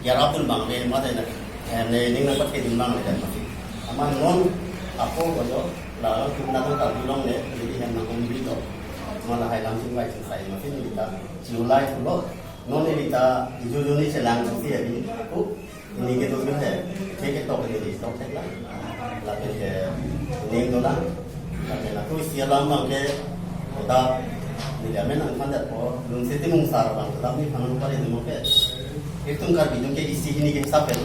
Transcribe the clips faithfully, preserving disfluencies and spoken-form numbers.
Yarap dun abang le, mate na, eh, ne ning nangpathedun abang le, dan masih. Amat non apo bojo, la tu na tu kalau bilang ne, jadi yang nang komi to. Mala hai lam sing bai sing sai masih ni kita. July pulo, non ni kita, ijo jo ni chelang si ya di, aku, ini ke tu he, cek ke tok ni di, tok tek lang. Lapen ke, ning dolang. Lapen aku isi alam abang ke, kota, ni kami nang kandat po, lun siti mungsar abang, kota ni kanang pari ni mo ke. Itum Karbi atum ke isi hini ke hisap ke.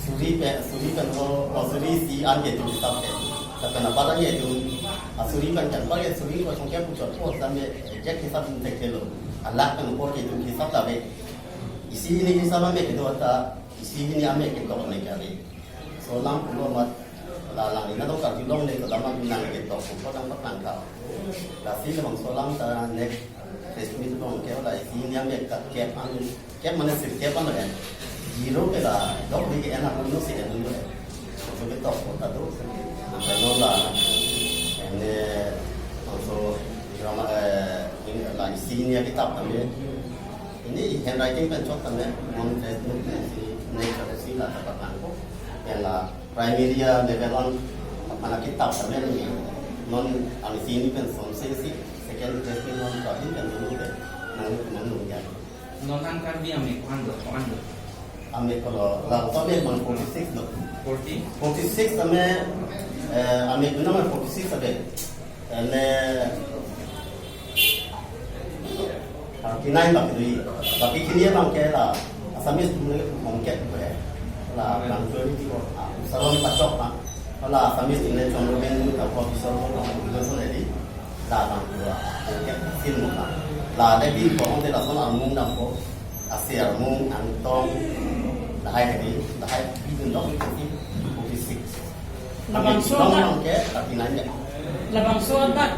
Suri pen, suri pen ho, oh, suri isi an ke itum hisap ke. Lapen apa lagi itum, ah, suri pen kan, apa ya suri ko songkya puchot po, sampai ejek hisap tek ke lo. Alak pen ko ke itum hisap tabe. Isi hini ke hisap ame ke do ta, isi hini ame ke tok ame ke ari. So lam pulo amat la lang ina dong Karbi Anglong le kedam nang ke tok ko dang patang ka. Lasi labangso alam ta next press meet along ke la isi hini ame ke kep an, kep mane sirkep an lo ya. Zero ke la dok ni ke en an lo si en lo ya. So ke tok ko ta do. Nang lo la, ene, so drama, eh, ini la isi hini ya kitab kami. Ini handwriting pen chot tame, non press meet pen si, ne chot si la ta patang ko. Pen la primary level on, apana kitab tame ni. Non ami sini pen som se si, second press meet non chot in pen dulu ke. Nang nang nung ya. Non an Karbi ame ko-an do, ko-an do. Ame ko lo, la ko ame bang forty six do. Forty? Forty six ame, eh, ame ko nama forty six ame. Ene thirty nine baki dui. Baki kini abang ke la Assamese atum le hom ke ko he. La bang twenty ko, ah, salon pachok ha. La Assamese atum le chong ben ta ko bisor ko ko so le di. La bang ko, ah, hom ke sin mo ka. La de bin ko de la son amung dam ko. Asi armung, Angtong, lahai hedi, lahai bidun dok itu forty six. Labangso Angtong amat, abang ke thirty nine ya. Labangso amat